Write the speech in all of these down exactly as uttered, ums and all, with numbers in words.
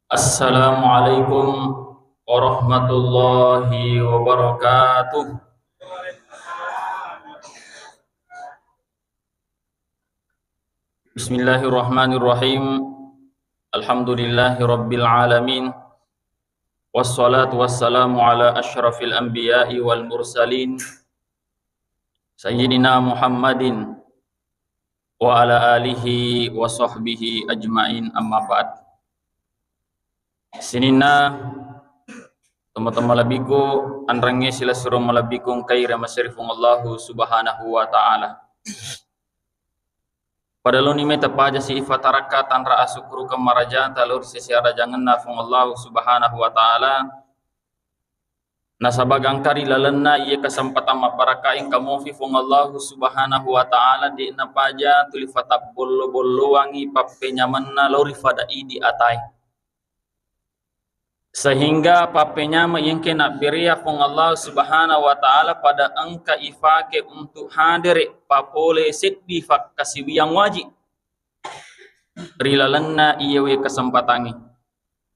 Assalamualaikum warahmatullahi wabarakatuh. Bismillahirrahmanirrahim. Alhamdulillahi rabbil alamin. Wassalatu wassalamu ala asyrafil anbiya'i wal mursalin, Sayyidina Muhammadin wa ala alihi wa sahbihi ajmain, amma ba'd. Sininna tomatoa malebbiku, anrengnge silessureng malebbiku engkae riamaseri Puang Allahu Subhanahu wa Ta'ala. Pada loni meta paja si ifatarakka tanra asukkurukeng marajata lao ri sesi arajangenna Puang Allahu Subhanahu wa Ta'ala. Nasaba gangka ri lalenna iye kesempatan mabbarakka engka mofi Puang Allahu Subhanahu wa Ta'ala, de'na paja tuli fatabbollo-bollowangi pappenyamenna lao ri fada idi atae. Sehingga pappenyameng engke nabberea Puang Allah Subhanahu wa Ta'ala pada engka ifake untuk hadere papole seddi fakkasiwiang wajib ri lalenna iyewe kesempatangnge.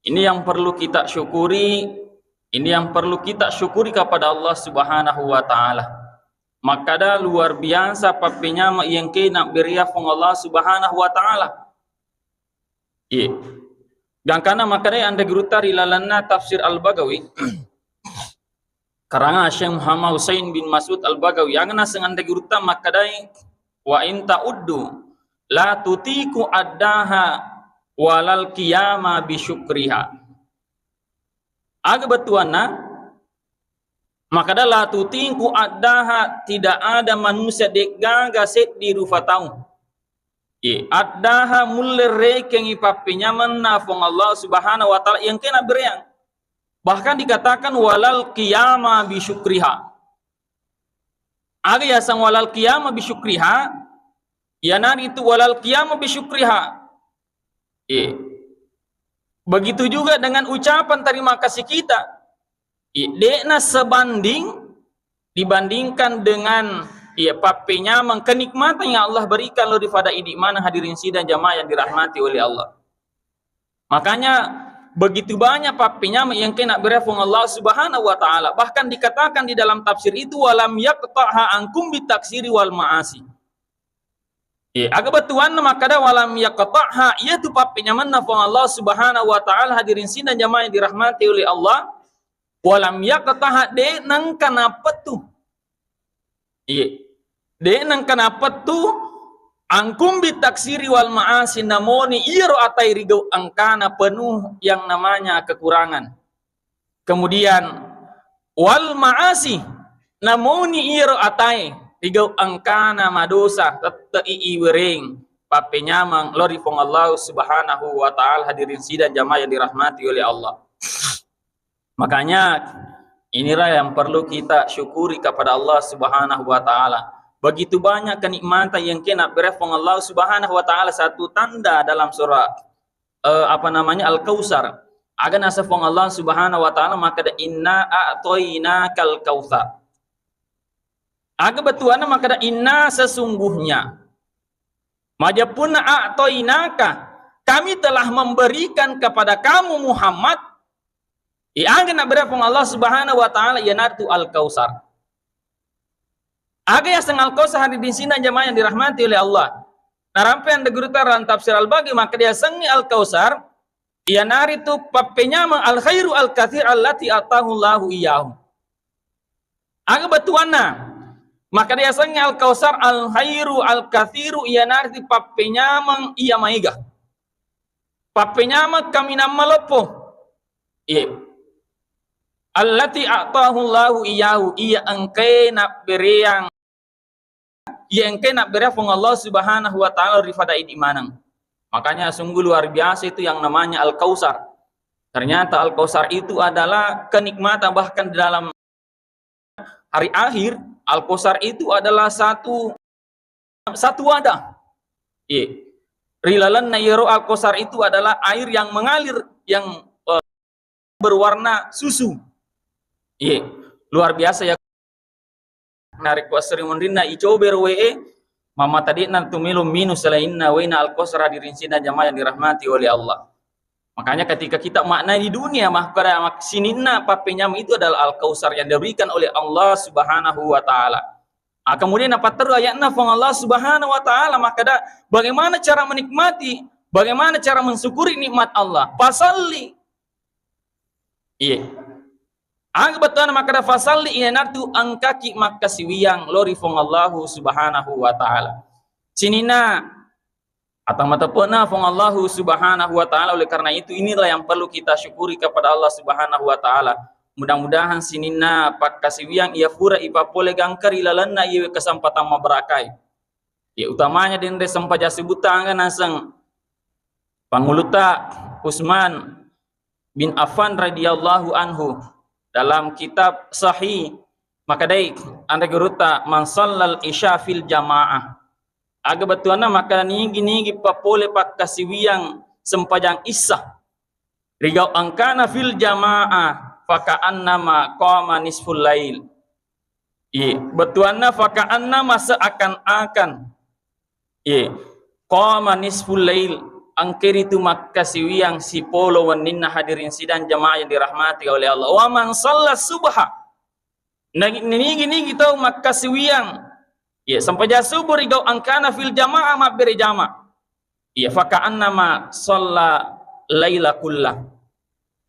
Ini yang perlu kita syukuri, ini yang perlu kita syukuri kepada Allah Subhanahu wa Ta'ala. Makkada luar biasa pappenyameng engke nabberea Puang Allah Subhanahu wa Ta'ala. Iya. Gangkana makkedai anre gurutta ri lalenna Tafsir Al-Baghawi, karanga Syekh Muhammad Husain bin Mas'ud Al-Baghawi, aga naseng anre gurutta makkedai, "Wa in ta'uddu la tutiku addaha walal qiyama bi syukriha." Aga bettuanna? Makkeda, "La tutiku addaha," tidak ada manusia de'gaga seddi rufa tau. Iya, addaha mulle rekengngi pappenyamenna Puang Allah Subhanahu wa Ta'ala engke nabbereang. Bahkan dikatakan, "Walal qiyama bi syukriha." Aga yaseng walal qiyama bi syukriha? Iyanaritu walal qiyama bi syukriha. Iya. Begitu juga dengan ucapan terima kasih kita. Iya, de'na sebanding dibandingkan dengan, iya, pappenyameng kenikmatan yang Allah berikan lao ri fada idi maneng, hadirin sidang jamaah yang dirahmati oleh Allah. Makanya begitu banyak pappenyameng engke nabberea Puang Allah Subhanahu wa Ta'ala. Bahkan dikatakan di dalam tafsir itu, "Walam yaqta'ha ankum bitaksiri wal ma'asi." Iya, aga bettuanna makkeda walam yaqta'ha, iyatu pappenyamenna Puang Allah Subhanahu wa Ta'ala, hadirin sidang jamaah yang dirahmati oleh Allah. Walam yaqta'ha, de' nengka napettu. Iya. De' nengka napettu, ankum bitaksiri wal ma'asi, namoni iyaro atae rigau engkana penuh yang namanya kekurangan. Kemudian, wal ma'asi, namoni iyaro atae rigau engkana madosa, tette'i iwereng pappenyameng lao ri Puang Allah Subhanahu wa Ta'ala, hadirin sidang jamaah yang dirahmati oleh Allah. Makanya, inilah yang perlu kita syukuri kepada Allah Subhanahu wa Ta'ala. Begitu banyak kenikmatan yang kena beri Puang Allah Subhanahu wa Ta'ala. Satu tanda dalam surah, eh, apa namanya, Al-Kautsar. Aga naseng Puang Allah Subhanahu wa Ta'ala makkeda, "Inna a'toina kal kautsar." Aga bettuanna makkeda, "Inna," sesungguhnya. Majeppunna, "A'toinaka," kami telah memberikan kepada kamu Muhammad. Iyaga nabbere Puang Allah Subhanahu wa Ta'ala iyanaritu Al-Kautsar. Aga yaseng Al-Kautsar, hadirin sidang jamaah yang dirahmati oleh Allah? Narampe anre gurutta dalam tafsir Al-Baghawi, makkeda yasengnge Al-Kautsar iyanaritu pappenyameng al-khairu al-katsir allati atahu Allahu iyyahu. Aga bettuanna? Makkeda yasengnge Al-Kautsar, al-khairu al-katsiru, iyanaritu pappenyameng iya maega. Pappenyameng kaminang maloppo. Iya. Allati a'tahu Allahu iyyahu, iya engkae nabbereang, iya engkae nabbereang Puang Allah Subhanahu wa Ta'ala ri fada idi maneng. Makanya sungguh luar biasa itu yang namanya Al-Kautsar. Ternyata Al-Kautsar itu adalah kenikmatan, bahkan di dalam hari akhir, Al-Kautsar itu adalah satu, satu wadah. Iya. Ri lalenna iyaro Al-Kautsar itu adalah air yang mengalir, yang, eh, berwarna susu. Iya. Luar biasa ya. Narekko asserri monrinna icobe ro wae, mamata de'na tu melo minung selainna waena Al-Kautsar, hadirin sidang jamaah yang dirahmati oleh Allah. Makanya ketika kita maknai di dunia, makkada mak-, sininna pappenyameng itu adalah Al-Kautsar yang diberikan oleh Allah Subhanahu wa Ta'ala. Ah, kemudian napatteru ayatna Puang Allah Subhanahu wa Ta'ala, makkada, bagaimana cara menikmati, bagaimana cara mensyukuri nikmat Allah? Fasalli. Iya. Aga bettuanna makkada fasalli, iyanatu engkaki makkasiwiang lao ri Puang Allahu Subhanahu wa Ta'ala. Sininna atau mateppena Puang Allahu Subhanahu wa Ta'ala. Oleh karena itu, inilah yang perlu kita syukuri kepada Allah Subhanahu wa Ta'ala. Mudah-mudahan sininna pakkasiwiang iya fura ipapole gangka ri lalenna iyewe kesempatan mabbarakai. Ya, utamanya denre sempajang subuh tangga naseng Pangulutta Utsman bin Affan radhiyallahu anhu dalam kitab Sahih, makkedai anre gurutta, "Man shallal isya fil jamaah." Aga bettuanna makkeda nigi-nigi papole pakkasiwiang sempajang Isya. Rigau engkana fil jamaah, faka'annama qama nisful lail. Iya, bettuanna faka'annama seakan-akan. Iya. Qama nisful lail, engkaritu makkasiwiang sipolo wenninna, hadirin sidang jamaah yang dirahmati oleh Allah. Wa man shalla subha, nagi-, nigi-nigi tau makkasiwiang, iya, sempajang subuh rigau engkana fil jamaah, mabbere jama. Iya, faka'annama shalla laila kullah.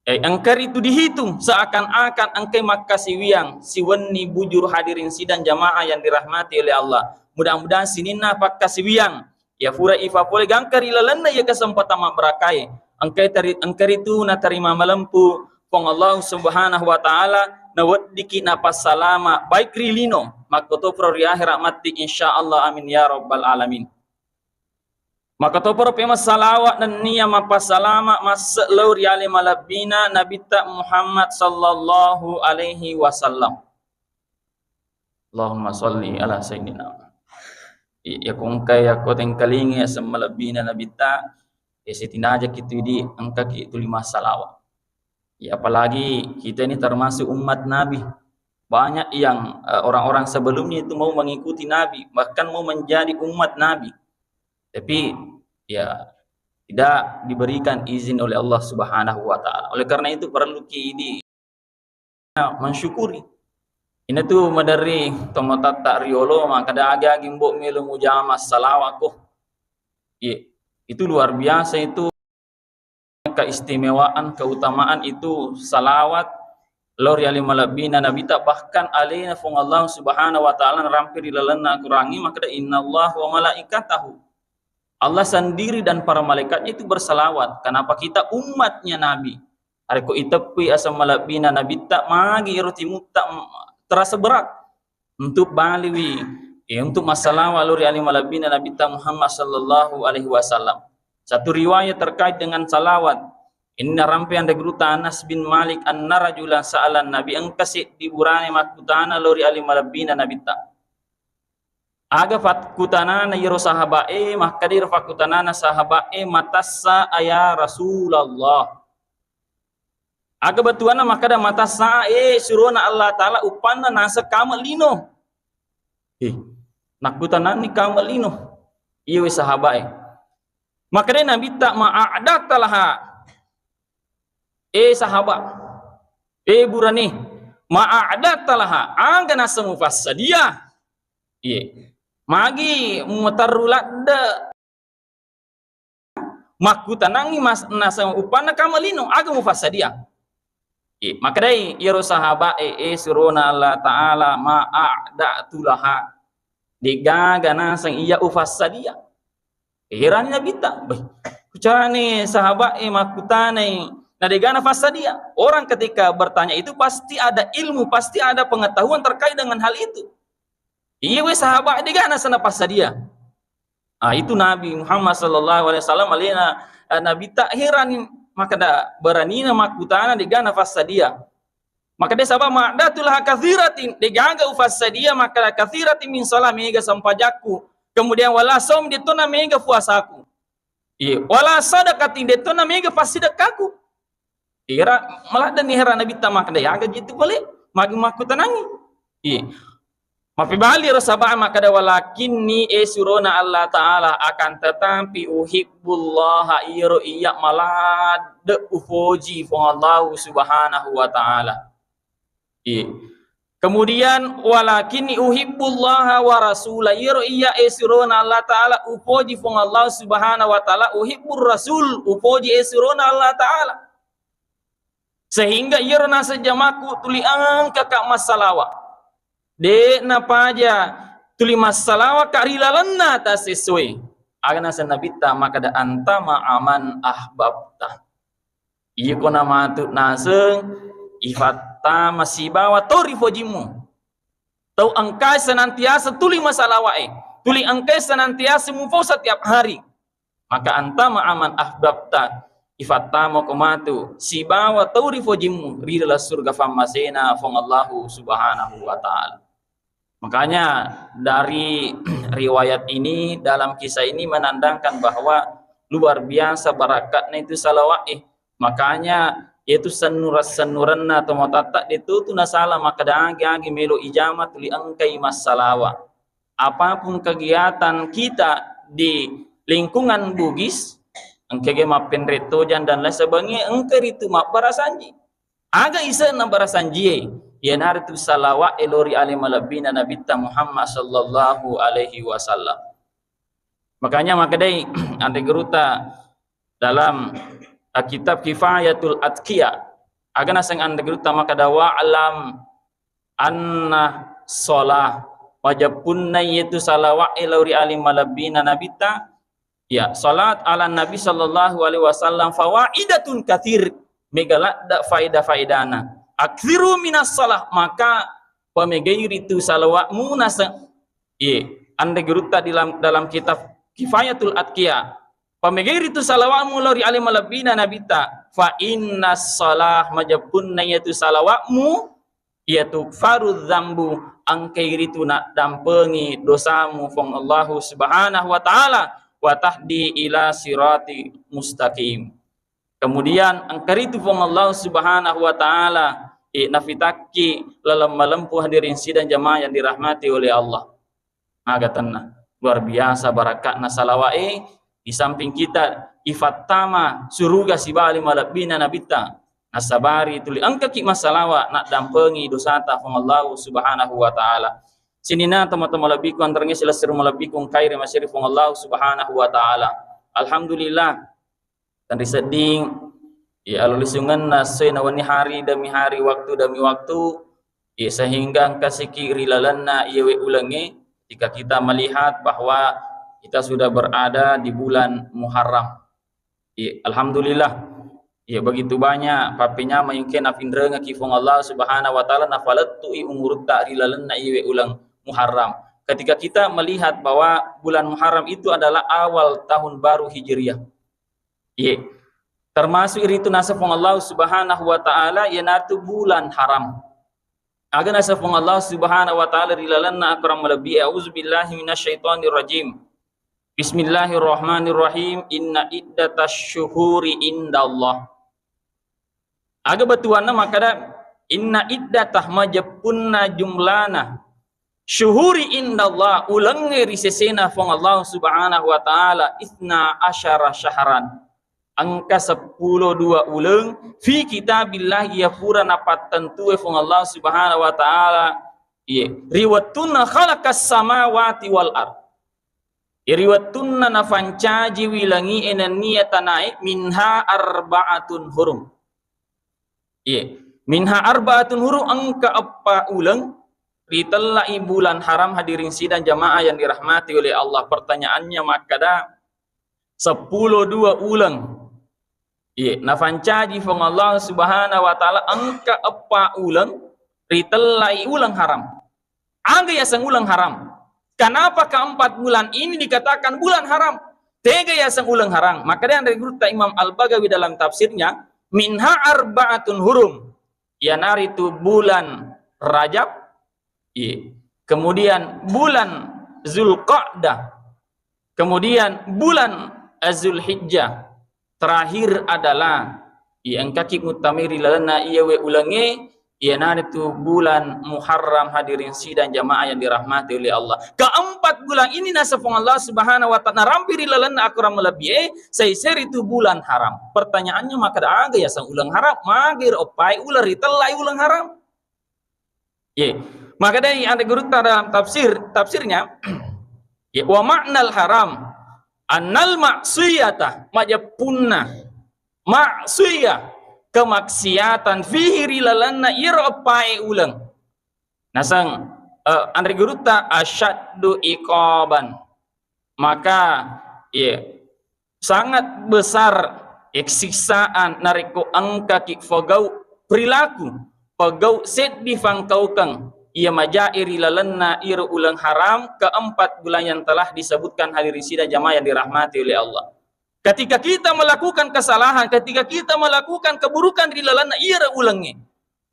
Eh, engkaritu dihitung seakan-akan engkai makkasiwiang siwenni bujur, hadirin sidang jamaah yang dirahmati oleh Allah. Mudah-mudahan sininna pakkasiwiang iya fura ipapole gangka ri lalenna iya kesempatan mabbarakai. Engkai teri-, engkaritu natarima malempu Puang Allah Subhanahu wa Ta'ala, naweddiki napassalama baik ri lino, makkotoparo ri akhirat matti, insya Allah, amin ya rabbal alamin. Makkotoparo pemeng salawat nennia mappasalama masse lao ri ale malebbina Nabitta Muhammad sallallahu alaihi wasallam. Allahumma shalli ala sayyidina. I-, iya ko engka iya ko tengkalinga aseng malebbina Nabitta, ya sitinajaki tu idi, engkaki tuli massalawat. Ya, apalagi kita ini termasuk umat Nabi. Banyak yang, eh, orang-orang sebelumnya itu mau mengikuti Nabi, bahkan mau menjadi umat Nabi. Tapi, ya, tidak diberikan izin oleh Allah Subhanahu wa Ta'ala. Oleh karena itu, perlu ki idi mensyukuri. Ina tu maderri tomatoatta riolo, makkeda agi-agi mbo melo mujama salawat ko. Iya, itu luar biasa itu. Keistimewaan, keutamaan itu salawat lao ri ale malebbina Nabitta, bahkan alena Puang Allah Subhanahu wa Ta'ala narampe ri lalenna Al-Qurangnge makkeda, "Innallaha wa malaikatahu." Allah sendiri dan para malaikatnya itu bersalawat. Kenapa kita umatnya Nabi? Arekko iteppi aseng malebbina Nabitta, magi ero timutta terasa berat untuk baliwi, eh, untuk massalawa lao ri ale malebbina Nabitta Muhammad sallallahu alaihi wasallam. Satu riwayat terkait dengan salawat. Ini narampe anre gurutta Anas bin Malik, anna rajulan sa'alan Nabi, engka seddi burane makkutana lao ri ale malebbina Nabitta. Aga fakkutanana iyaro sahaba'e, makkeda iro fakkutanana sahaba'e, "Mata sa'a ya Rasulullah?" Aga bettuanna makkeda mata sa'a, eh, surona Allah Ta'ala uppanna naseng kame lino. Eh, nakkutananni kame lino. Iyawe sahaba'e. Makkeda Nabitta, "Ma a'datta laha?" Eh, sahaba. Eh, burane. "Ma a'datta laha?" Aga naseng mufassadia? Iya. Magi muterru ladde. Makkutanangngi mas-, naseng uppanna kame lino, aga mufassadia? I, makkedai iyaro sahaba'e, eh, surona Allah Ta'ala, "Ma a'datu laha." De'gaga naseng iya ufassadia. Herani Nabitta, "Beh, kucarani sahaba'e makkutanai, na de'gana fassadia?" Orang ketika bertanya itu pasti ada ilmu, pasti ada pengetahuan terkait dengan hal itu. Iyawe sahaba'e de'gana sana passadia. Ah, itu Nabi Muhammad sallallahu alaihi wasallam alena, eh, Nabitta herani, makkeda beranina makkutana de'gana fassadia. Makkeda saba ma'datu laha katsiratin, de'gaga ufassadia, makkeda katsiratin min shalah, mega sempajakku. Kemudian wala shaum, de'tona mega puasaku. Iya, wala sadaqatin, de'tona mega fassidekkaku. Ira maladdenni hera Nabitta makkeda, "Aga jitu pale, magi makkutanangngi?" Iya. Mappebaliro saba makkeda, "Walakinni, eh, surona Allah Ta'ala, akan tetapi, uhibbullaha, iyaro iya malad-, de upoji Puang Allahu Subhanahu wa Ta'ala. Iya. Kemudian, "Walakinni uhibbullaha wa rasula." Iyaro iya esirona Allah Ta'ala, upoji Puang Allah Subhanahu wa Ta'ala, uhibbur rasul, upoji esirona Allah Ta'ala. Sehingga iyaro naseng jamaku tuli engkaka massalawa. De napaja tuli massalawa ka ri lalenna tasessoe. Aga naseng Nabitta makkeda, "Anta ma'aman ahbabta." Iyako namatu naseng, ifattama sibawa tau rifojimmu. Tau engkai senantiasa tuli masalawa'e, tuli engkai senantiasa mufau setiap hari. Maka anta ma'aman ahbabta, ifattamako matu sibawa tau rifojimmu ri dalam surga fammasena Puang Allahu Subhanahu wa Ta'ala. Makanya dari riwayat ini, dalam kisah ini menandakan bahwa luar biasa barakatnya itu salawat eh. Makanya itu sennuran-sennuranna tomatoatta de tu tu nasala makkeda agi-agi melo ijama tuli engkai massalawa. Apapun kegiatan kita di lingkungan Bugis, engkage mappenre tojang dan lain sebagainya, engka ritu mabbarasanji. Aga isenna barasanjie? Iyanaritu salawat elori ale malebbina Nabitta Muhammad sallallahu alaihi wasallam. Makanya makkedai anre guruta dalam, eh, kitab Kifayatul Atqiya, aga naseng anre guruta makkeda, "Wa'lam anna shalah," majeppunna iyatu salawat elori ale malebbina Nabitta, ya, salat ala Nabi sallallahu alaihi wasallam fawaidatun katsir, mega ladda faedah-faedana. Aktsiru minas shalah, maka pamegai ritu salawatmu nase-, iye, anre gurutta dalam, dalam kitab Kifayatul Atqiya. Pamegai ritu salawatmu lao ri ale malebbina Nabitta. Fa innas shalah, majeppunna iyatu salawatmu, iya tukfaru dzambu, engkai ritu naddampengi dosamu Puang Allahu Subhanahu wa Ta'ala, wa tahdi ila sirati mustaqim. Kemudian engka ritu Puang Allahu Subhanahu wa Ta'ala, eh, nafitakki laleng malempu hadirin sidang jamaah yang dirahmati oleh Allah. Aga tenna. Luar biasa barakatna salawa'e, di samping kita ifattama suruga sibali malebbina Nabitta, nasabari tuli engkaki massalawa naddampengi dosata Puang Allahu Subhanahu wa Ta'ala. Sininna tomatoa malebbiku, antarengngé silessureng malebbiku, engkai ri masiri Puang Allahu Subhanahu wa Ta'ala. Alhamdulillah, tenri sedding, ya, alolisungenna essoe nawenni hari demi hari, waktu demi waktu, ya, sehingga engkasiki ri lalenna iyewe ulengngé, ketika kita melihat bahwa kita sudah berada di bulan Muharram. Ya, alhamdulillah. Ya, begitu banyak pappenyameng engkae napinrengekki Puang Allah Subhanahu wa Ta'ala, nafalettui umurutta ri lalenna iyewe uleng Muharram. Ketika kita melihat bahwa bulan Muharram itu adalah awal tahun baru Hijriah. Iye. Termasuk ritu naseng Puang Allah Subhanahu wa Ta'ala, iyanaritu bulan haram. Aga naseng Puang Allah Subhanahu wa Ta'ala ri lalenna Al-Quran malebbi, "A'udzubillahi minasyaitonirrajim. Bismillahirrahmanirrahim. Inna iddatasy syuhuri indallah." Aga bettuanna makkeda, "Inna iddatah," majeppunna jumlana, "syuhuri indallah," ulengngé ri sesena Puang Allah Subhanahu wa Ta'ala, "itsna asyara syahran," engka seppulo dua uleng, "fi kitabillah," iya pura napattentue Puang Allah Subhanahu wa Ta'ala, iye, ri wettunna khalaqas samawati wal ard. Ri wettunna nafancajiwi langi'e nenniya tanae, minha arba'atun hurum. Iye, minha arba'atun hurum, engka eppa uleng ritellai bulan haram. Hadirin sidang jamaah yang dirahmati oleh Allah. Pertanyaannya makkeda, seppulo dua uleng. Iye, nafancaji Puang Allah Subhanahu wa Ta'ala engka eppa uleng ritellai uleng haram. Aga yaseng uleng haram? Kenapa keempat bulan ini dikatakan bulan haram? Tega yaseng uleng haram? Makanya dari gurutta Imam Al-Baghawi dalam tafsirnya, "Minha arba'atun hurum," iyanaritu bulan Rajab, iya. Kemudian bulan Zulqa'dah, kemudian bulan Zulhijjah, terakhir adalah, iya, engkaki muttamai ri lalenna iyawe ulengngé, Iyanaritu bulan Muharram, hadirin sidang jamaah yang dirahmati oleh Allah. Keempat bulan ini naseng Puang Allah Subhanahu wa Ta'ala narampi ri lalenna akorang malebbi e, saiseri tu bulan haram. Pertanyaannya, maka aga yaseng uleng haram? Magi ro pai uleng ritellai uleng haram? Ye. Maka dari anre gurutta dalam tafsir, tafsirnya, ya, wa ma'nal haram annal ma'siyata, majeppunna maksiyah, kemaksiatan, fihi, ri lalenna iyaro eppae uleng. Naseng, eh, anre gurutta, asyaddu iqaban. Maka, iya, sangat besar, eh, siksaan narekko engkaki pegau perilaku, pegau seddi fangkaukeng, iya majae ri lalenna iyaro uleng haram keempat bulan yang telah disebutkan, hadirin sidang jamaah yang dirahmati oleh Allah. Ketika kita melakukan kesalahan, ketika kita melakukan keburukan ri lalenna iyaro ulengnge,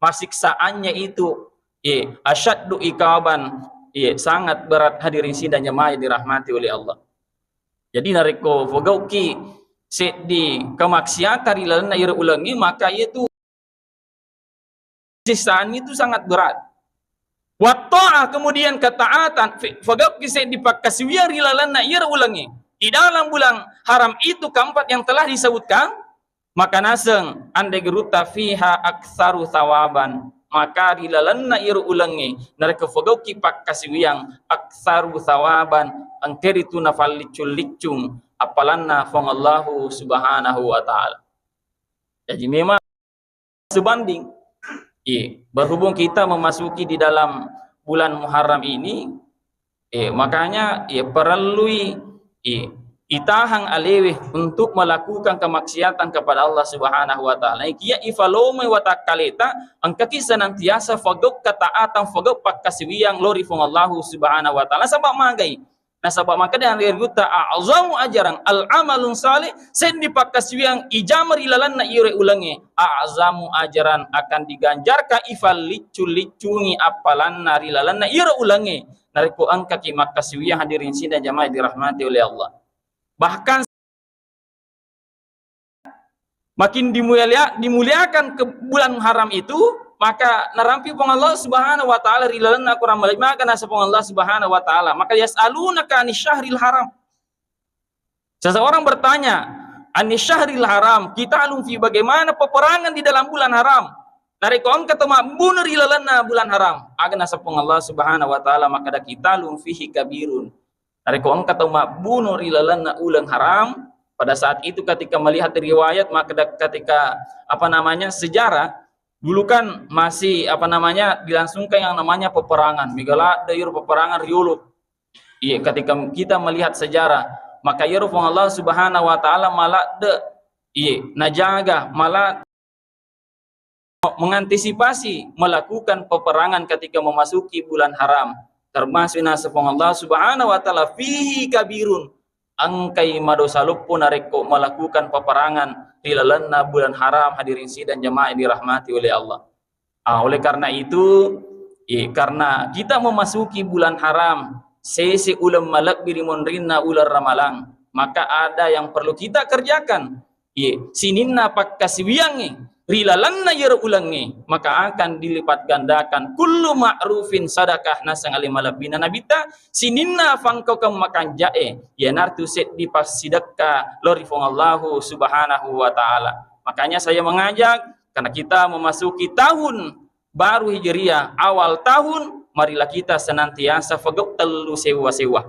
masiksaannya itu, ye, asyaddu iqaban, ye, sangat berat, hadirin sidang jamaah yang dirahmati oleh Allah. Jadi narekko pegauki seddi kemaksiatan ri lalenna iyaro ulengnge, maka iyatu siksaan itu sangat berat. Watta'ah, kemudian ketaatan, fi-, fagauki seddi pakkasiwiang ri lalenna iyaro ulengnge. Di dalam bulan haram itu keempat yang telah disebutkan, maka naseng anre gurutta fiha aktsaru tsawaban. Maka ri lalenna iyaro ulengnge, narekko fagauki pakkasiwiang, aktsaru tsawaban, engkaritu nafalliccung-liccung appalanna Puang Allahu Subhanahu wa Ta'ala. Jadi memang sebanding. Iya, berhubung kita memasuki di dalam bulan Muharram ini, iya, makanya, iya, perellui, iya, itahang alewe untuk melakukan kemaksiatan kepada Allah Subhanahu wa Ta'ala. Ikia ifalomai watakkaleta, engkaki senantiasa fagau ketaatan, fagau pakkasiwiang lao ri Puang Allahu Subhanahu wa Ta'ala. Sabab magai? Nasaba makkeda anre gurutta, a'zamu ajran al-amalun salih, seddi pakkasiwiang ijama ri lalenna iyaro ulengnge, a'zamu ajran, akan diganjarkan ifalliccu-liccungi appalanna ri lalenna iyaro ulengnge, narekko engkaki makkasiwiang, hadirin sidang jamaah dirahmati oleh Allah. Bahkan makin dimulia-, dimuliakan ke bulan haram itu, maka narampi Puang Allah Subhanahu wa Ta'ala ri lalenna Quran Melayu, maka naseng Puang Allah Subhanahu wa Ta'ala, maka yas'alunaka anis syahril haram. Seseorang bertanya, anis syahril haram, qitalun fi, bagaimana peperangan di dalam bulan haram? Narekko engka to mabbuno ri lalenna bulan haram, aga naseng Puang Allah Subhanahu wa Ta'ala, makkeda qitalun fihi kabirun. Narekko engka tau mabbuno ri lalenna uleng haram, pada saat itu ketika melihat riwayat, maka da-, ketika, apa namanya, sejarah, dulu kan masih, apa namanya, dilangsungkan yang namanya peperangan. Mega ladde iyaro peperangan riolo. Iya, ketika kita melihat sejarah, maka iyaro Puang Allah Subhanahu wa Ta'ala maladde, iya, najaga, mala-, mengantisipasi melakukan peperangan ketika memasuki bulan haram, termasuk naseng Puang Allah Subhanahu wa Ta'ala, fihi kabirun, engkai madosa loppo narekko melakukan peperangan ri lalenna bulan haram, hadirin sidang jamaah yang dirahmati oleh Allah. Ah, oleh karena itu, eh, karena kita memasuki bulan haram, sese uleng malebbi ri monrinna uleng Ramalang, maka ada yang perlu kita kerjakan. Iye, sininna pakkasiwiyangnge ri lalenna iyaro ulengnge, maka akan dilipat gandakan. Kullu ma'rufin sadakah, naseng ale malebbina Nabitta, sininna fangkaukeng makanja'e, iyanaritu seddi passidekka lao ri Puang Allahu Subhanahu wa Ta'ala. Makanya saya mengajak, karena kita memasuki tahun baru Hijriah, awal tahun, marilah kita senantiasa fegau tellu sewwa-sewwa.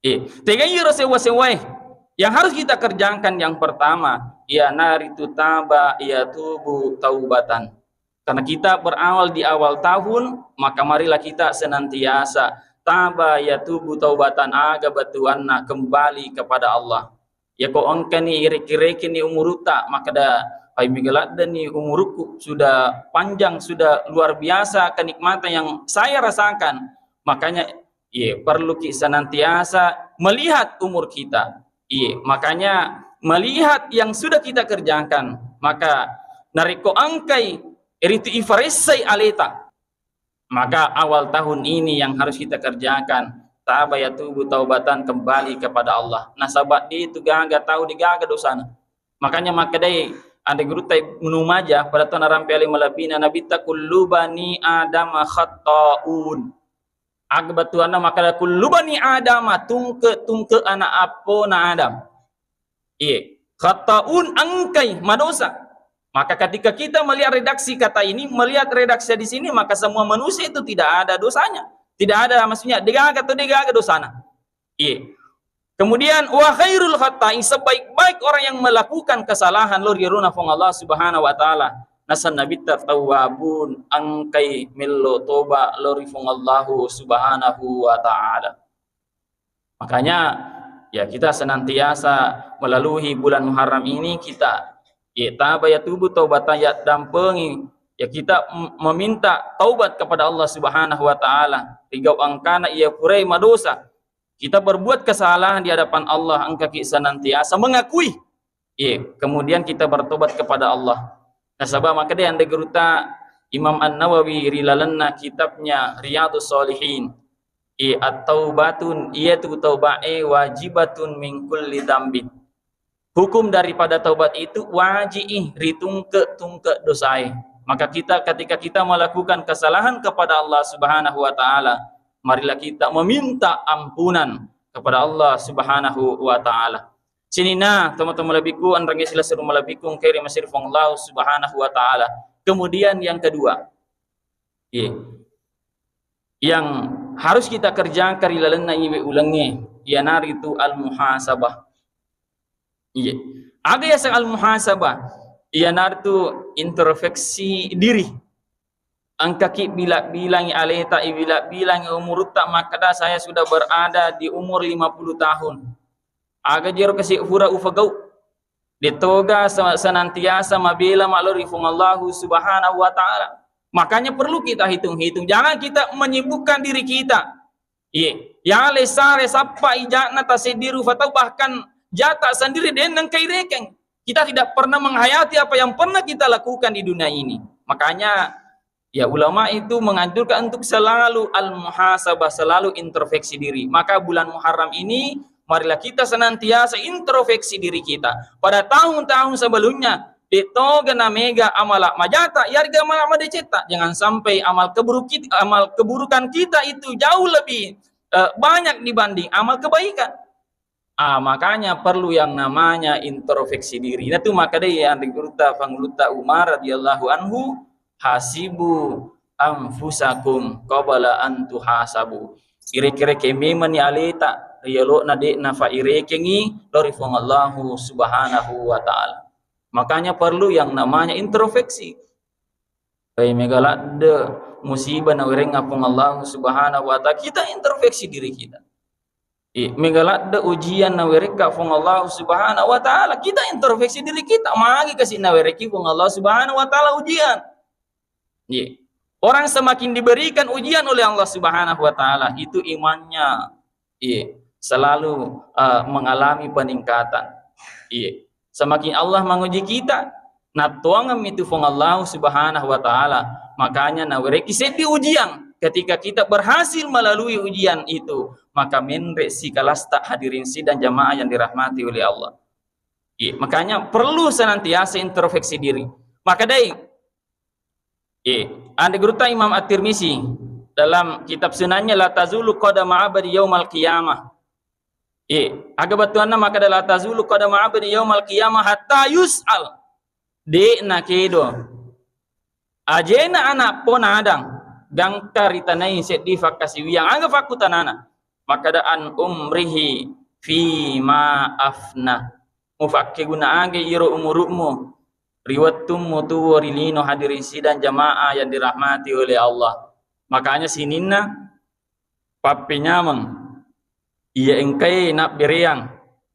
Eh, tegai iyaro sewwa-sewwae yang harus kita kerjakan? Yang pertama, iyanaritu taba yatubu taubatan. Karena kita berawal di awal tahun, maka marilah kita senantiasa taba yatubu taubatan, aga bettuanna kembali kepada Allah. Yako engkani ireki-rekini umurutta, makkeda, "Ai, mega laddeni umurukku, sudah panjang, sudah luar biasa kenikmatan yang saya rasakan." Makanya, iya, perluki senantiasa melihat umur kita. Iya, makanya melihat yang sudah kita kerjakan, maka narekko engkai ritu ifaressai aleta, maka awal tahun ini yang harus kita kerjakan, taba yatubu taubatan, kembali kepada Allah. Nasaba de tu gaga tau, de gaga dosana. Makanya makkedai Anre gurutta Ibnu Majah, pada tona rampe ale malebbina Nabitta, "Kullu bani Adama khatta'un." Aga bettuanna makkeda, "Kullu bani Adama," tungke-tungke anak appona Adam. Iye, "khatta'un," engkai madosa. Maka ketika kita melihat redaksi kata ini, melihat redaksi di sini, maka semua manusia itu tidak ada dosanya. Tidak ada, maksudnya, degaga atau degaga dosana. Iye. Kemudian, "Wa khairul khatta'in," sebaik-baik orang yang melakukan kesalahan lo ri ro na Fuang Allah Subhanahu wa Ta'ala. Naseng Nabitta, "Tawwabun," engkai mello toba lo ri Fuang Allahu Subhanahu wa Ta'ala. Makanya, ya, kita senantiasa melalui bulan Muharram ini kita, ya, taba ya tubu taubat ya dampengi, ya, kita m-, meminta taubat kepada Allah Subhanahu wa Ta'ala. Rigau engkana iya purai madosa, kita berbuat kesalahan di hadapan Allah, engkaki senantiasa mengakui. Iya, kemudian kita bertobat kepada Allah. Nasaba makkeda anre gurutta Imam An-Nawawi ri lalenna kitabnya Riyadhus Shalihin, iya, "At-taubatun," iyatu taubae, "wajibatun min kulli dzambin." Hukum daripada taubat itu waji'i ritungke-tungke dosae. Maka kita, ketika kita melakukan kesalahan kepada Allah Subhanahu wa Ta'ala, marilah kita meminta ampunan kepada Allah Subhanahu wa Ta'ala. Sininna, tomatoa malebbiku, enrengnge silessureng malebbiku, engkae ri masiri Fuang Allah Subhanahu wa Ta'ala. Kemudian yang kedua, iya, yang harus kita kerjakan ri lalenna iwe ulengnge, iyanaritu al-muhasabah. Iya. Aga yaseng al-muhasabah? Iyanaritu introspeksi diri. Engkaki bila-bilangi aleta, ibila-bilangi umurutta, makkeda, "Saya sudah berada di umur lima puluh tahun. Aga jero kasi pura ufagau? Detoga se-, senantiasa mabela malori Fuang Allahu Subhanahu wa Ta'ala." Makanya perlu kita hitung-hitung. Jangan kita menyibukkan diri kita. Iye, yale sare sappa ija'na taseddi rufa tau, bahkan jata sendiri denneng kairekeng. Kita tidak pernah menghayati apa yang pernah kita lakukan di dunia ini. Makanya, ya, ulama itu menganjurkan untuk selalu al-muhasabah, selalu introspeksi diri. Maka bulan Muharram ini, marilah kita senantiasa introspeksi diri kita. Pada tahun-tahun sebelumnya, de toga na mega amala majata, yarega amala madecetta. Jangan sampai amal keburuk kit-, amal keburukan kita itu jauh lebih, eh, banyak dibanding amal kebaikan. Ah, makanya perlu yang namanya introspeksi diri. Nah, tu makanya yang di gurutta Pangulutta Umar radhiyallahu anhu, "Hasibu anfusakum qabla an tuhasabu." Irekeng-rekeng memang ni aleta, riolo'na de' nafairekengi lori Fuang Allahu Subhanahu wa Ta'ala. Makanya perlu yang namanya introspeksi. Eh, mega ladde musibah nawerengnga Fuang Allahu Subhanahu wa Ta'ala, kita introspeksi diri kita. Eh, mega ladde ujian nawerekka Fuang Allahu Subhanahu wa Ta'ala, kita introspeksi diri kita. Magi kasi nawerekki Fuang Allah Subhanahu wa Ta'ala ujian. Iya. Orang semakin diberikan ujian oleh Allah Subhanahu wa Ta'ala, itu imannya, iya, selalu, eh, mengalami peningkatan. Iya. Semakin Allah menguji kita, nattuangeng itu Fuang Allah Subhanahu wa Ta'ala. Makanya nawerekki seddi ujian. Ketika kita berhasil melalui ujian itu, maka menre sikalasta hadirin sidang jamaah yang dirahmati oleh Allah. Iya, makanya perlu senantiasa introspeksi diri. Maka dai, iya, anre gurutta Imam At-Tirmizi dalam kitab sunannya, "La tazulu qadama abdi yaumal qiyamah." Iya, aga bettuanna makkeda, "La tazulu qadama abdi yaumal qiyamah hatta yus'al." De' nakedo ajena anak pona Adam gangka ritanai seddi fakkasiwiang. Aga fakkutanana? Makkeda, "An umrihi fima afna." Mufakkeguna aga iro umuru'mu ri wettummu tuwo ri lino, hadirin sidang jamaah yang dirahmati oleh Allah. Makanya sininna pappenyameng iya engkae nabbereang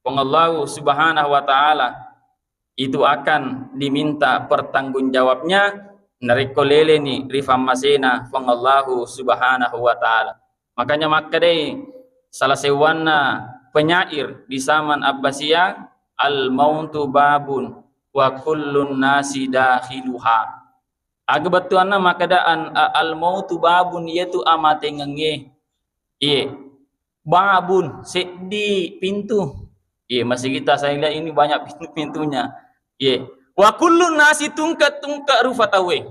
Puang Allahu Subhanahu wa Ta'ala, itu akan diminta pertanggungjawabnya narekko leleni ri fammasena Puang Allahu Subhanahu wa Ta'ala. Makanya makkedai salah seuwanna penyair di zaman Abbasiyah, "Al mautu babun wa kullun nasi dakhiluha." Aga bettuanna makkeda an-, a-, al mautu babun, iyatu amatengengnge. Iye. Babun, seddi pintu. Iye, masigita saya lihat ini banyak pintu-pintunya. Iye. Wa kullun nasi tungke-tungke rufa tauwe.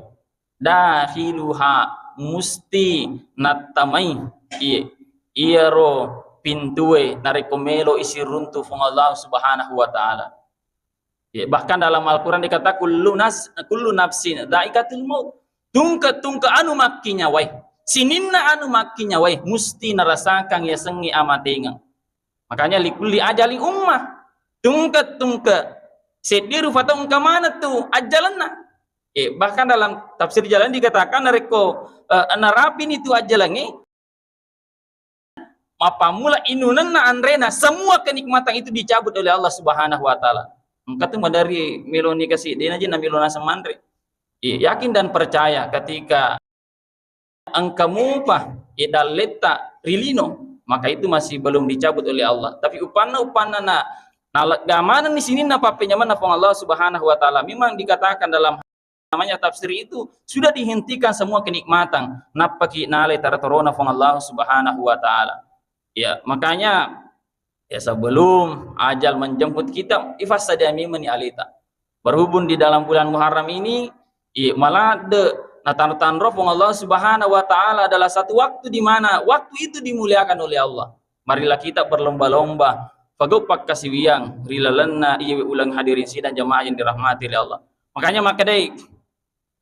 Dakhiluha, musti nattamai iye, iyaro pintue narekko melo isiruntu Puang Allah Subhanahu wa Ta'ala. Iye, bahkan dalam Al-Quran dikata, "Kullu nas-, kullu nafsin dhaikatul maut." Tungke-tungke anu makkinyawae, sininna anu makkinyawae musti narasakang yasengnge amatengeng. Makanya likulli ajali ummah. Tungke-tungke seddi rufa tau engka maneng tu ajjalenna. Eh, bahkan dalam tafsir Jalalain dikatakan, narekko, eh, narapini tu ajjalengnge, mappammula inunenna anrena, semua kenikmatan itu dicabut oleh Allah Subhanahu wa Ta'ala. Engka tu madari meloni kasi, dena je na melo naseng manre. Eh, yakin dan percaya ketika engka mupa, eh, dalletta ri lino, maka itu masih belum dicabut oleh Allah. Tapi upanna, upanna na, nalegga manenni sininna pappenyamenna Puang Allah Subhanahu wa Ta'ala. Memang dikatakan dalam namanya tafsir itu sudah dihentikan semua kenikmatan. Nappaki nalai tara torona Puang Allah Subhanahu wa Ta'ala. Ya, makanya, ya, sebelum ajal menjemput kita, ifassadia memang ni alita. Berhubung di dalam bulan Muharram ini, i, maladde natanro-tanro Puang Allah Subhanahu wa Ta'ala adalah satu waktu di mana waktu itu dimuliakan oleh Allah. Marilah kita berlomba-lomba pagau pakkasiwiang ri lalenna iyawe uleng, hadirin sidang jamaah yang dirahmati oleh Allah. Makanya makkedai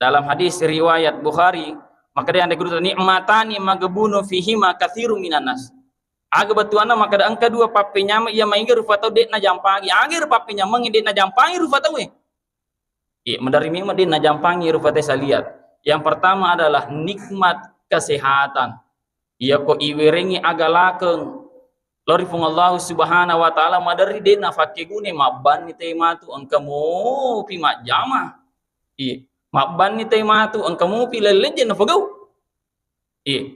dalam hadis riwayat Bukhari, makkedai anre guru, "Nikmatani maghbunun fihima katsirun minan nas." Aga bettuanna makkeda engka dua pappenyameng iya maega rufa tau de' najampangi. Aga ero pappenyameng de' najampangi rufa tau e? Iya, maderri memang de' najampangi rufa tau e saliat. Yang pertama adalah nikmat kesehatan. Iyako iwerengngi agalakeng lao ri Puang Allah Subhanahu wa Ta'ala, maderri de' nafakkeguna, mabbanni tau e matu engka mopi majjama. Iya, mabbanni tau e matu engka mopi lellejje nafagau. Iya.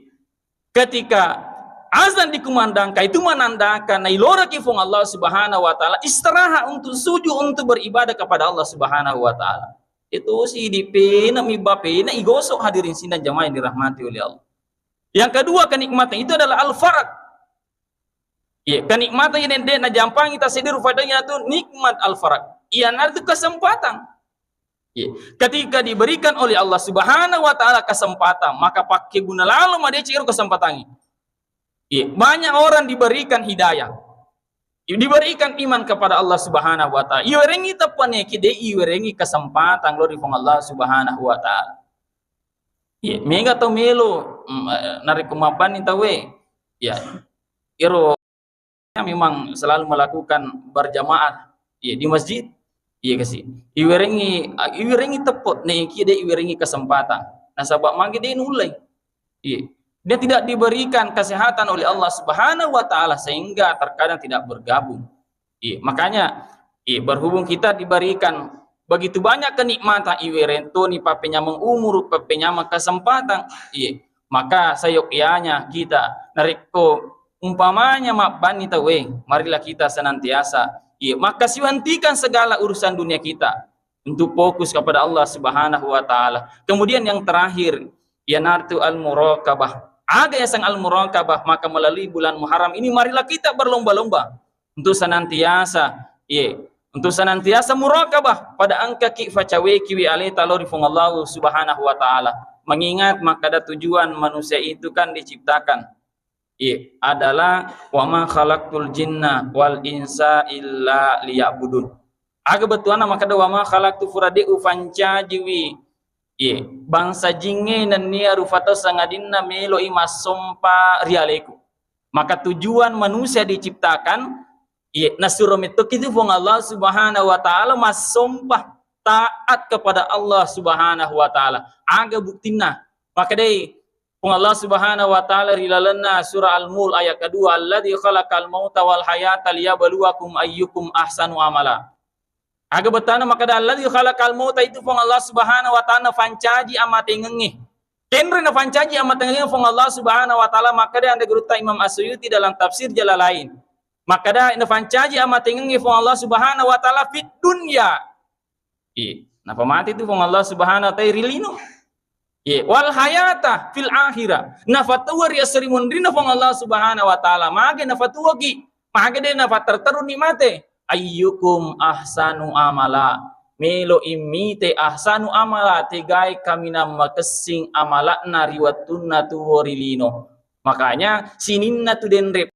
Ketika azan dikumandangkan, itu menandakan nailoraki Puang Allah Subhanahu wa Ta'ala, istirahat untuk sujud, untuk beribadah kepada Allah Subhanahu wa Ta'ala. Itu si dipena, mibba pena, igosok, hadirin sidang jamaah yang dirahmati oleh Allah. Yang kedua, kenikmatan itu adalah al-farag. Iya, kenikmatan yang de' najampangi taseddi rufa tau e, iyanatu nikmat al-farag. Iyanatu kesempatan. Iya. Ketika diberikan oleh Allah Subhanahu wa Ta'ala kesempatan, maka pakkeguna lalo madeceng ero kesempatangnge. Iya, banyak orang diberikan hidayah. Diberikan iman kepada Allah Subhanahu wa Ta'ala. Iwerengngi teppa, naekiya de' iwerengngi kesempatan lao ri Puang Allah Subhanahu wa Ta'ala. Iya, mega tau melo, mm, eh, narekko mabbanni tau e. Iya. Ero memang selalu melakukan berjamaah, iya, di masjid, iya kasi. Iwerengngi, iwerengngi teppa, naekiya de' iwerengngi kesempatan. Nasaba magi de' nulle. Iya. Dia tidak diberikan kesehatan oleh Allah Subhanahu wa Ta'ala sehingga terkadang tidak bergabung. Iya, makanya, iya, berhubung kita diberikan begitu banyak kenikmatan, iwereng toni pappenyameng umur, pappenyameng kesempatan, iya, maka seyogyanya kita, narekko umpamanya mabbanni tau e, marilah kita senantiasa, iya, makkasiwiang hentikan segala urusan dunia kita untuk fokus kepada Allah Subhanahu wa Ta'ala. Kemudian yang terakhir, iyanaritu al-muraqabah. Aga yaseng al-muraqabah? Maka melalui bulan Muharram ini, marilah kita berlomba-lomba untuk senantiasa, iye, untuk senantiasa muraqabah pada engkaki facawekiwi aleta lao ri Puang Allah Subhanahu wa Ta'ala. Mengingat makkeda tujuan manusia itu kan diciptakan, iye, adalah, "Wa ma khalaqtul jinna wal insa illa liya'budun." Aga bettuanna makkeda, "Wa ma khalaqtu," fura de' ufancajiwi, iye, bangsa jingnge nennia rufa tau sangadinna meloi massompa ri aleku. Maka tujuan manusia diciptakan, iye, nasuro mettoki tu Puang Allah Subhanahu wa Ta'ala massompa, taat kepada Allah Subhanahu wa Ta'ala. Aga buktinna? Makkedai Puang Allah Subhanahu wa Ta'ala ri lalenna surah Al-Mulk ayat kedua, "Alladzi khalaqal mauta wal hayata liyabluwakum ayyukum ahsanu amala." Aga bettuanna makkeda, "Alladzi khalaqal mauta," itu Puang Allah Subhanahu wa Ta'ala nafancaji amatengengnge. Kenre nafancaji amatengengnge Puang Allah Subhanahu wa Ta'ala, makkeda anre gurutta Imam As-Suyuti dalam tafsir Jalalain. Makkeda nafancaji amatengengnge Puang Allah Subhanahu wa Ta'ala fid dunya. Iya. Napamate tu Puang Allah Subhanahu wa Ta'ala ri lino. Iya. Wal hayata fil akhirah. Nafatua ri esso ri munrinna Puang Allah Subhanahu wa Ta'ala. Mage nafatuaki? Mage de' nafatterteruni mate? Ayyukum ahsanu amala. melo immite ahsanu amala, tegai kaminang makessing amala'na ri wettunna tuwo ri lino. Makanya sininna tu denre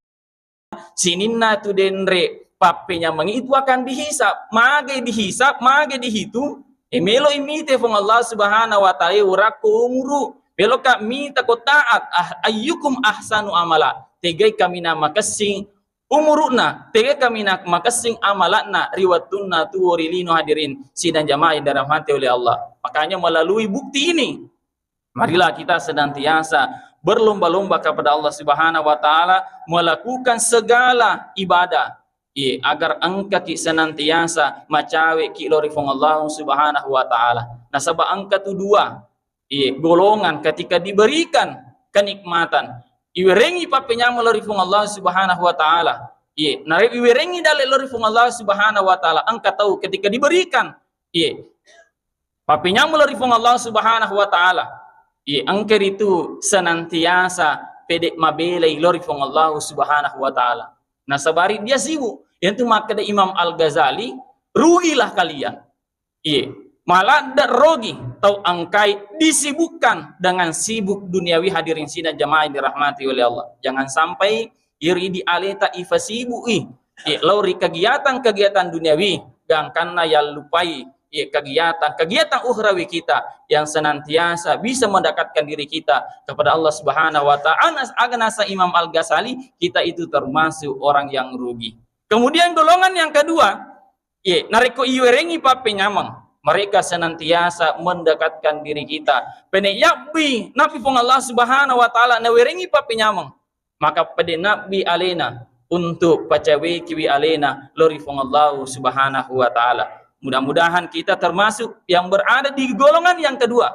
sininna tu denre pappenyamengnge itu akan dihisab. Mage dihisab, mage dihitung? E, melo imite Puang Allah Subhanahu wa Ta'ala urakko umuru. Melo ka mita ko taat, ah, ayyukum ahsanu amala. Tegai kaminang makessing umuru'na, tegai kaminang makessing amala'na ri wettunna tuwo ri lino, hadirin sidang jamaah yang dirahmati oleh Allah. Makanya melalui bukti ini, marilah kita senantiasa berlomba-lomba kepada Allah Subhanahu wa Ta'ala, melakukan segala ibadah, iya, agar engkaki senantiasa macaweki lao ri Puang Allah Subhanahu wa Ta'ala. Nasaba engka tu dua, iya, golongan ketika diberikan kenikmatan, iwerengi pappenyameng lao ri Puang Allah Subhanahu wa Ta'ala. Iya, nare iwerengi dalle lao ri Puang Allah Subhanahu wa Ta'ala. Engka tau ketika diberikan, iya, pappenyameng lao ri Puang Allah Subhanahu wa Ta'ala, iya, engka ritu senantiasa pede mabelai lao ri Puang Allah Subhanahu wa Ta'ala. Nasaba ri dia sibuk. Iyanatu makkeda Imam Al-Ghazali, "Rugilah kalian." Iya, maladde rogi tau engkai disibukkan dengan sibuk duniawi, hadirin sidang jamaah yang dirahmati oleh Allah. Jangan sampai iri di aleta ifasibui, iya, lao ri kegiatan-kegiatan duniawi, gangkanna yallupai, iya, kegiatan-kegiatan ukhrawi kita yang senantiasa bisa mendekatkan diri kita kepada Allah Subhanahu wa Ta'ala. Anas-, aga nasa Imam Al-Ghazali, kita itu termasuk orang yang rugi. Kemudian golongan yang kedua, iya, narekko iwerengi pappenyameng, mereka senantiasa mendekatkan diri kita. Pede yabbi nappi Puang Allah Subhanahu wa Ta'ala nawerengi pappenyameng, maka pede nabbi alena untuk pacawekiwi alena lao ri Puang Allah Subhanahu wa Ta'ala. Mudah-mudahan kita termasuk yang berada di golongan yang kedua.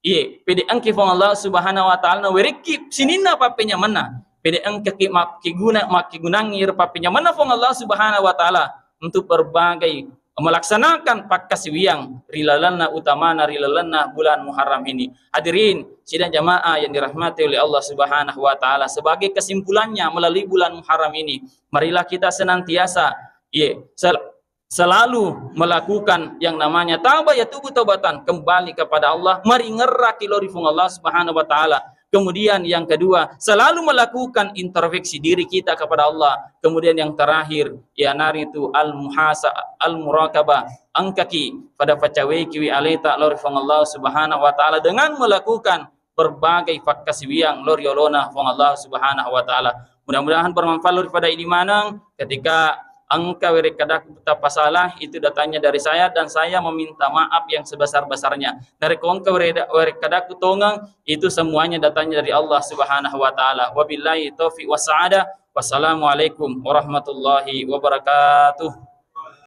Iye, pede engki Puang Allah Subhanahu wa Ta'ala nawerekki sininna pappenyamenna. Pede engkaki makkeguna, makkegunangngi ri pappenyamenna Puang Allah Subhanahu wa Ta'ala untuk berbagai melaksanakan pakkasiwiang ri lalenna, utamana ri lalenna bulan Muharram ini. Hadirin sidang jamaah yang dirahmati oleh Allah Subhanahu wa Ta'ala, sebagai kesimpulannya, melalui bulan Muharram ini, marilah kita senantiasa, iye, sel-, selalu melakukan yang namanya taubat, yatubu taubatan, kembali kepada Allah, maringerraki lao ri Puang Allah Subhanahu wa Ta'ala. Kemudian yang kedua, selalu melakukan introspeksi diri kita kepada Allah. Kemudian yang terakhir, iyanaritu al-muhasa-, al-murakabah. Engkaki pada pacawekiwi aleta lao ri Puang Allah Subhanahu wa Ta'ala dengan melakukan berbagai pakkasiwiang lao ri olona Puang Allah Subhanahu wa Ta'ala. Mudah-mudahan bermanfaat lao ri pada idi maneng. Ketika engka werekkadaku tappa salah, itu datangnya dari saya dan saya meminta maaf yang sebesar-besarnya. Narekko engka wereda-, werekkadaku tongeng, itu semuanya datangnya dari Allah Subhanahu wa Ta'ala. Wabillahi taufiq wassa'adah. Wassalamualaikum warahmatullahi wabarakatuh.